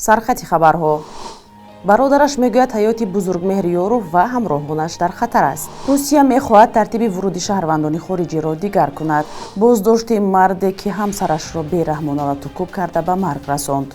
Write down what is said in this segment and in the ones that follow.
Сархати хабарҳо. Бародараш мегӯяд, ҳаёти Бузургмеҳр Ёров ва ҳамроҳонаш дар хатар аст. Русия мехоҳад тартиби вуруди шаҳрвандони хориҷиро дигар кунад. Боздошти марде, ки ҳамсарашро бераҳмона латукӯб карда ба марг расонд.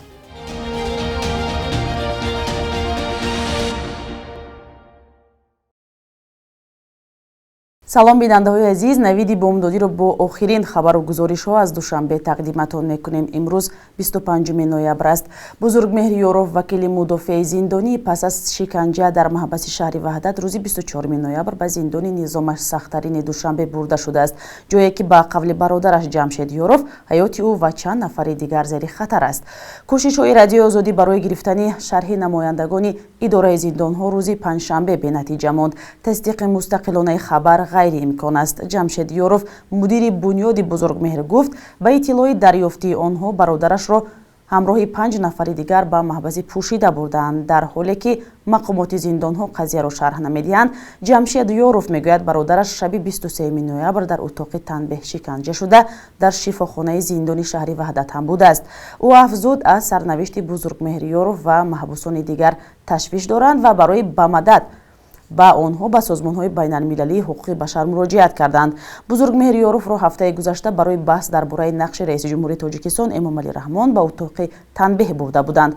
Салом, бинандаҳои азиз. Навиди бомдодиро бо охирин хабару гузоришҳо аз Душанбе тақдиматон мекунем. Имрӯз 25 ноябр аст. Бузургмеҳр Ёров, вакили мудофеи зиндонӣ, пас аз шиканҷа дар маҳбаси шаҳри Ваҳдат рӯзи 24 ноябр ба зиндони низомаш сахттарини Душанбе бурда шудааст, ҷое ки ба қавли бародараш Ҷамшед Ёров ҳаёти ӯ ва чанд нафари дигар зери хатар аст. Кӯшишҳои Радиои Озодӣ барои гирифтани шарҳи намояндагони идораи зиндонҳо рӯзи панҷшанбе бенатиҷа монд. Тасдиқи мустақилонаи хабар ғайриимкон аст. Ҷамшед Ёров, мудири бунёди Бузургмеҳр, гуфт, ба иттилои дарёфтии онҳо бародарашро ҳамроҳи 5 нафари дигар ба маҳбаси пӯшида бурдаанд, дар ҳоле ки мақомоти зиндонҳо қазияро шарҳ намедиҳанд. Ҷамшед Ёров мегӯяд, бародараш шаби 23 ноябр дар утоқи танбеҳ шиканҷа шуда, дар шифохонаи зиндони шаҳри Ваҳдат ҳам будааст. Ӯ афзуд, аз сарнавишти Бузургмеҳр Ёров ва маҳбусони дигар ташвиш доранд ва барои ба мадад ба онҳо ба созмонҳои байналмилалии ҳуқуқи башар муроҷиат карданд. Бузургмеҳр Ёровро ҳафтаи гузашта барои баҳс дар бораи нақши раиси ҷумҳурии Тоҷикистон Эмомалӣ Раҳмон ба утоқи танбеҳ бурда буданд.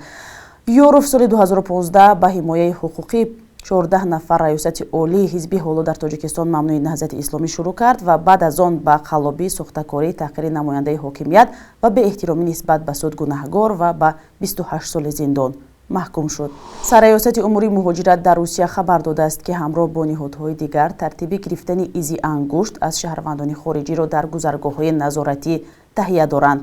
Ёров соли 2015 ба ҳимояи ҳуқуқии 14 нафар раёсати олии ҳизби ҳоло дар Тоҷикистон мамнӯи Наҳзати Исломӣ шурӯъ кард ва баъд аз он ба қаллобӣ, сӯхтакорӣ, таҳқири намояндаи ҳокимият ва беэҳтиромӣ нисбат ба суд гунаҳгор ва ба 28 соли зиндон маҳкум шуд. Сарраёсати умури муҳоҷират дар Русия хабар додааст, ки ҳамроҳ бо ниҳодҳои дигар тартиби гирифтани изи ангушт аз шаҳрвандони хориҷиро дар гузаргоҳҳои назоратӣ таҳия доранд.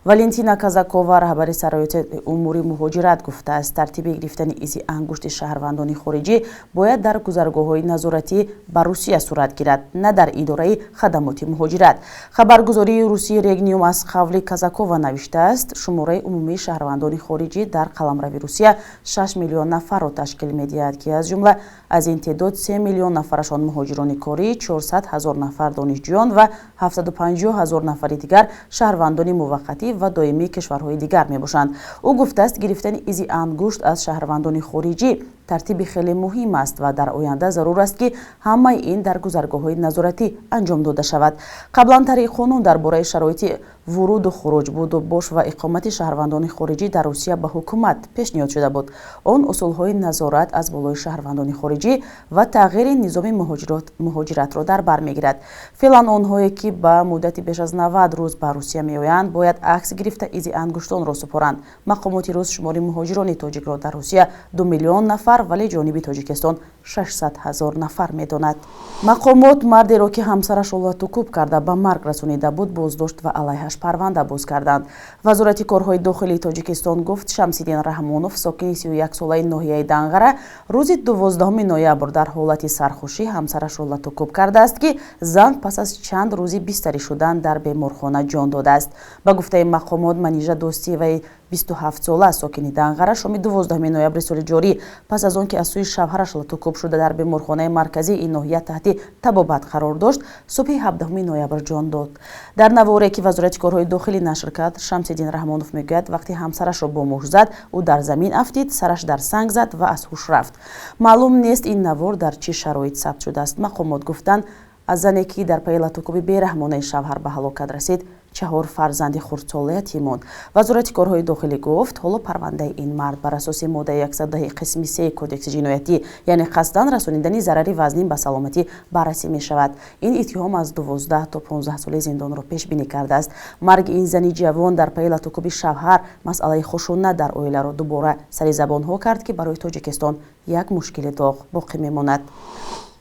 Валентина Казакова, раҳбари сарраёсати умури муҳоҷират, гуфтааст, тартиби гирифтани изи ангушти шаҳрвандони хориҷӣ бояд дар гузаргоҳҳои назоратӣ ба Русия сурат гирад, на дар идораи хадамоти муҳоҷират. Хабаргузории русии Регниум аз қавли Казакова навиштааст, шумораи умумии шаҳрвандони хориҷӣ дар қаламрави Русия 6 миллион нафарро ташкил медиҳад, ки аз ҷумла аз ин теъдод 3 миллион нафарашон муҳоҷирони корӣ, 400 ҳазор нафар донишҷӯён ва 750 ҳазор нафари дигар шаҳрвандони муваққатӣ ва доимии кишварҳои дигар мебошанд. Ӯ гуфтааст, гирифтани изи ангушт аз шаҳрвандони хориҷӣ тартиби хеле муҳим аст ва дар оянда зарур аст, ки ҳамаи ин дар гузаргоҳҳои назоратӣ анҷом дода шавад. Қаблан тарҳи қонун дар бораи шароити вуруду хуруҷ, буду бош ва иқомати шаҳрвандони хориҷӣ дар Русия ба ҳукумат пешниҳод шуда буд. Он усулҳои назорат аз болои шаҳрвандони хориҷӣ ва тағйири низоми муҳоҷиратро дар бар мегирад. Феълан онҳое, ки ба муддати беш аз 90 рӯз ба Русия меоянд, бояд акс гирифта изи ангуштонро супоранд. Мақомоти рус шумори муҳоҷирони тоҷикро дар Русия 2 миллион нафар, вале ҷониби Тоҷикистон 600 ҳазор нафар медонад. Мақомот мардеро, ки ҳамсарашро латукӯб карда ба марг расонида буд, боздошт ва алайҳаш парванда боз карданд. Вазорати корҳои дохилии Тоҷикистон гуфт, Шамсиддин Раҳмонов, сокини 31-солаи ноҳияи Данғара, рӯзи 12 ноябр дар ҳолати сархушӣ ҳамсарашро латукӯб кардааст, ки зан пас аз чанд рӯзи бистарӣ шудан дар беморхона ҷон додааст. Ба гуфтаи мақомот, Манижа Дӯстиеваи 27-сола, сокини Данғара, шоми 12 ноябри соли ҷорӣ пас аз он ки аз сӯи шавҳараш латукӯб шуда дар беморхонаи марказии ин ноҳия таҳти табобат қарор дошт, субҳи 17 ноябр ҷон дод. Дар наворе, ки Вазорати корҳои дохилӣ нашр кард, Шамсиддин Раҳмонов мегӯяд, вақте ҳамсарашро бо мушт зад, ӯ дар замин афтид, сараш дар санг зад ва аз ҳуш рафт. Маълум нест, ин навор дар чӣ шароит сабт шудааст. Мақомот гуфтанд, аз зане, ки дар пайи латукӯби бераҳмонаи шавҳар ба ҳалокат расид, 4 фарзанди хурдсола ятим монд. Вазорати корҳои дохилӣ гуфт, ҳоло парвандаи ин мард бар асоси моддаи 110 қисми 3 Кодекси ҷиноятӣ, яъне қасдан расонидани зарари вазнин ба саломатӣ, баррасӣ мешавад. Ин иттиҳом аз 12 то 15 соли зиндонро пешбинӣ кардааст. Марги ин зани ҷавон дар пайи латукӯби шавҳар масъалаи хушунат дар оиларо дубора сари забонҳо кард, ки барои Тоҷикистон як мушкили доғ боқӣ мемонад.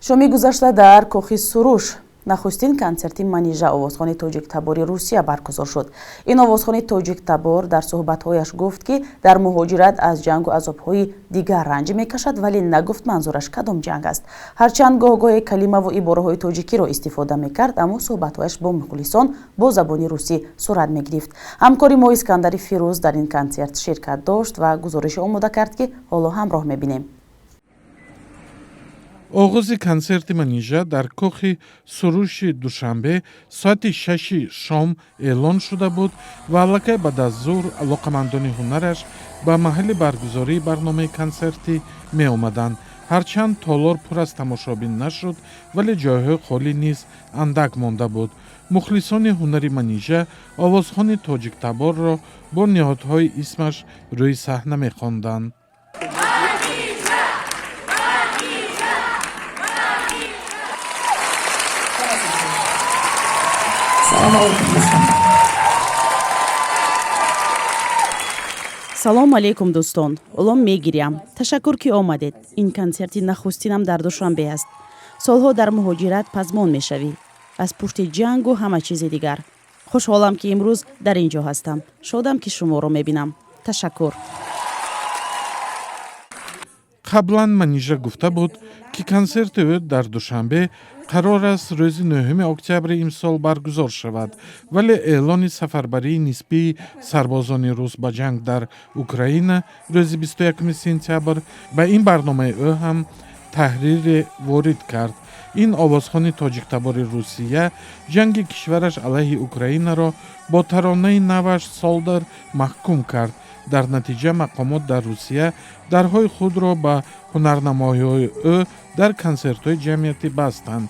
Шоми гузашта дар Кохи Суруш нахустин консерти Манижа, овозхони тоҷиктабори Русия, баргузор шуд. Ин овозхони тоҷиктабор дар суҳбатҳояш гуфт, ки дар муҳоҷират аз ҷангу азобҳои дигар ранҷ мекашад, вале нагуфт манзураш кадом ҷанг аст. Ҳарчанд гоҳ-гоҳе калимаву ибораҳои тоҷикиро истифода мекард, аммо суҳбатҳояш бо мухлисон бо забони русӣ сурат мегирифт. Ҳамкори мо Искандари Фирӯз дар ин консерт ширкат дошт ва гузорише омода кард, ки ҳоло ҳамроҳ мебинем. Оғози консерти Манижа дар кохи Суруши Душанбе соати 6-и шом эълон шуда буд ва аллакай баъд аз зуҳр алоқамандони ҳунараш ба маҳалли баргузории барномаи консертӣ меомаданд. Ҳарчанд толор пур аз тамошобин нашуд, вале ҷойҳои холӣ низ андак монда буд. Мухлисони ҳунари Манижа овозхони тоҷиктаборро бо ниҳодҳои исмаш рӯи саҳна мехонданд. Салом алейкум, дӯстон! Ҳоло мегирям. Ташаккур, ки омадед. Ин консерти нахустинам дар Душанбе аст. Солҳо дар муҳоҷират пазмон мешавӣ аз пушти ҷангу ҳама чизи дигар. Хушҳолам, ки имрӯз дар ин ҷо ҳастам. Шодам, ки шуморо мебинам. Ташаккур. Қаблан Манижа гуфта буд, ки консерти ӯ дар Душанбе қарор аст рӯзи 9 октябри имсол баргузор шавад, вале эълони сафарбарии нисбии сарбозони рус ба ҷанг дар Украина рӯзи 21 сентябр ба ин барномаи ӯ ҳам таҳрире ворид кард. Ин овозхони тоҷиктабори Русия ҷанги кишвараш алайҳи Украинаро бо таронаи наваш «Солдар» маҳкум кард. Дар натиҷа мақомот дар Русия дарҳои худро ба ҳунарнамоиҳои ӯ дар консертҳои ҷамъиятӣ бастанд.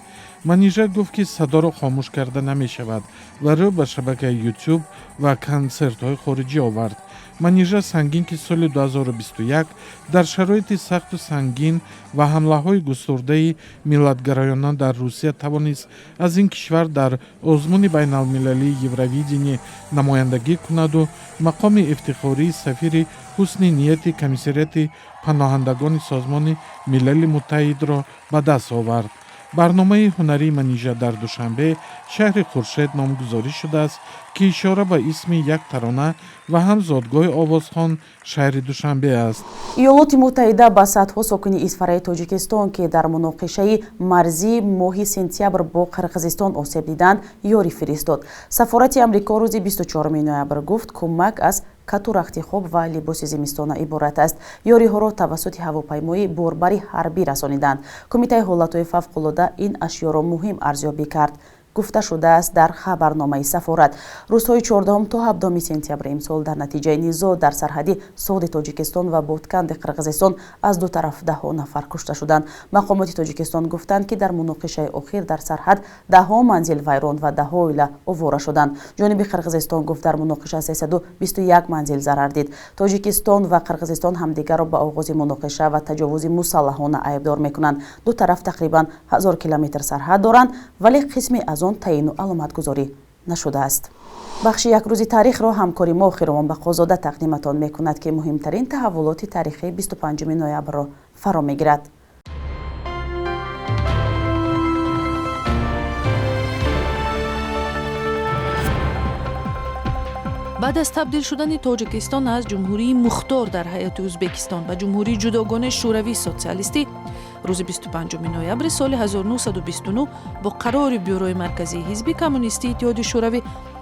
Манижа гуфт, ки садоро хомӯш карда намешавад, ва рӯ ба шабакаи Ютуб ва консертҳои хориҷӣ овард. Манижа Сангин, ки соли 2021 дар шароити сахту сангин ва ҳамлаҳои густурдаи миллатгароёна дар Русия тавонист аз ин кишвар дар озмуни байналмилалии Евровидение намояндагӣ кунаду мақоми ифтихории сафири ҳусни нияти Комиссариати паноҳандагони Созмони Милали Муттаҳидро ба даст овард. Барномаи ҳунарии Манижа дар Душанбе «Шаҳри Хуршед» номгузорӣ шудааст, ки ишора ба исми як тарона ва ҳам зодгоҳи овозхон, шаҳри Душанбе аст. Иёлоти Муттаҳида ба садҳо сокини Исфараи Тоҷикистон, ки дар муноқишаи марзии моҳи сентябр бо Қирғизистон осеб диданд, ёрӣ фиристод. Сафорати Амрико рӯзи 24 ноябр гуфт, кӯмак аз кату рахти хоб ва либоси зимистона иборат аст. Ёриҳоро тавассути ҳавопаймои борбари ҳарбӣ расониданд. Кумитаи ҳолатҳои фавқулода ин ашёро муҳим арзёбӣ кард, гуфта шудааст дар хабарномаи сафорат. Рӯзҳои 14 то 17 сентябри имсол дар натиҷаи низоъ дар сарҳади Суғди Тоҷикистон ва Ботканди Қирғизистон аз ду тараф даҳҳо нафар кушта шуданд. Мақомоти Тоҷикистон гуфтанд, ки дар муноқишаи охир дар сарҳад даҳҳо манзил вайрон ва даҳҳо оила овора шуданд. Ҷониби Қирғизистон гуфт, дар муноқиша 321 манзил зарар дид. Тоҷикистон ва Қирғизистон ҳамдигарро ба оғози муноқиша ва таҷовузи мусаллаҳона айбдор мекунанд. Ду тараф тақрибан 1000 километр сарҳад доранд, вале қисме аз он таъину аломатгузорӣ нашудааст. Бахши «Як рӯзи таърихро» ҳамкори мо Хиромон Бақозода тақдиматон мекунад, ки муҳимтарин таҳаввулоти таърихии 25 ноябрро фаро мегирад. Баъд аз табдил шудани Тоҷикистон аз ҷумҳурии мухтор дар ҳайати Ӯзбекистон ба ҷумҳурии ҷудогонаи шӯравии социалистӣ, рӯзи 25 ноябри соли 1929 бо қарори Бюрои марказии Ҳизби коммунистии Иттиҳоди Шӯравӣ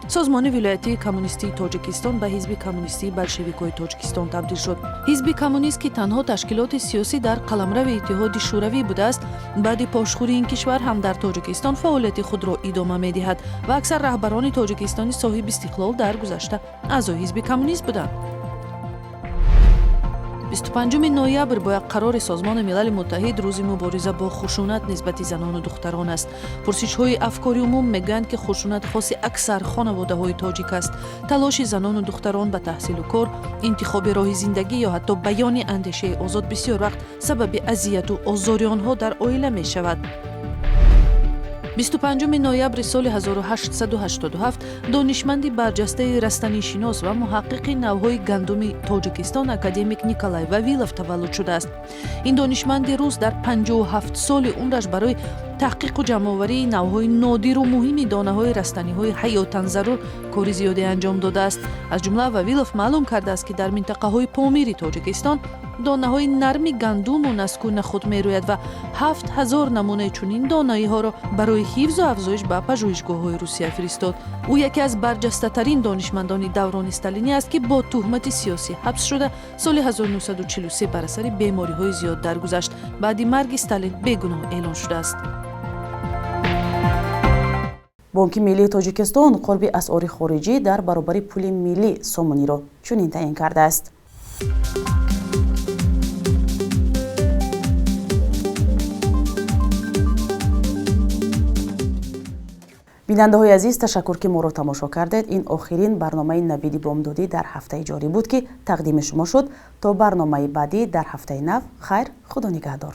Созмони вилоятии коммунистии Тоҷикистон ба Ҳизби коммунистии большевикҳои Тоҷикистон табдил шуд. Ҳизби коммунист, ки танҳо ташкилоти сиёсӣ дар қаламрави Иттиҳоди Шӯравӣ будааст, баъди пошхӯрии ин кишвар ҳам дар Тоҷикистон фаъолияти худро идома медиҳад ва аксар раҳбарони Тоҷикистони соҳиби истиқлол дар гузашта аъзои ҳизби коммунист буданд. 25 ноябр бо як қарори Созмони Милали Муттаҳид рӯзи мубориза бо хушунат нисбати занону духтарон аст. Пурсишҳои афкори умум мегӯянд, ки хушунат хоси аксар хонаводаҳои тоҷик аст. Талоши занону духтарон ба таҳсилу кор, интихоби роҳи зиндагӣ ё ҳатто баёни андешаи озод бисёр вақт сабаби азияту озори онҳо дар оила мешавад. 25 ноябри соли 1887 донишманди барҷастаи растанишинос ва муҳаққиқи навъҳои гандуми Тоҷикистон, академик Николай Вавилов таваллуд шудааст. Ин донишманди рус дар 57 соли умраш барои таҳқиқу ҷамъоварии навъҳои нодиру муҳими донаҳои растаниҳои ҳаётан зарур кори зиёде анҷом додааст. Аз ҷумла Вавилов маълум кардааст, ки дар минтақаҳои Помири Тоҷикистон донаҳои нарми гандуму наску нахуд мерӯяд ва 7000 намунаи чунин донаиҳоро барои ҳифзу афзоиш ба пажӯҳишгоҳҳои Русия фиристод. Ӯ яке аз барҷастатарин донишмандони даврони сталинӣ аст, ки бо туҳмати сиёсӣ ҳабс шуда, соли 1943 бар асари бемориҳои зиёд даргузашт. Баъди марги Сталин бегуноҳ эълон шудааст. Бонки миллии Тоҷикистон қурби асъори хориҷӣ дар баробари пули миллӣ сомониро чунин таъин кардааст. Бинандаҳои азиз, ташаккур, ки моро тамошо кардед. Ин охирин барномаи Навиди бомдодӣ дар ҳафтаи ҷорӣ буд, ки тақдими шумо шуд. То барномаи баъдӣ дар ҳафтаи нав, хайр, худо нигаҳдор.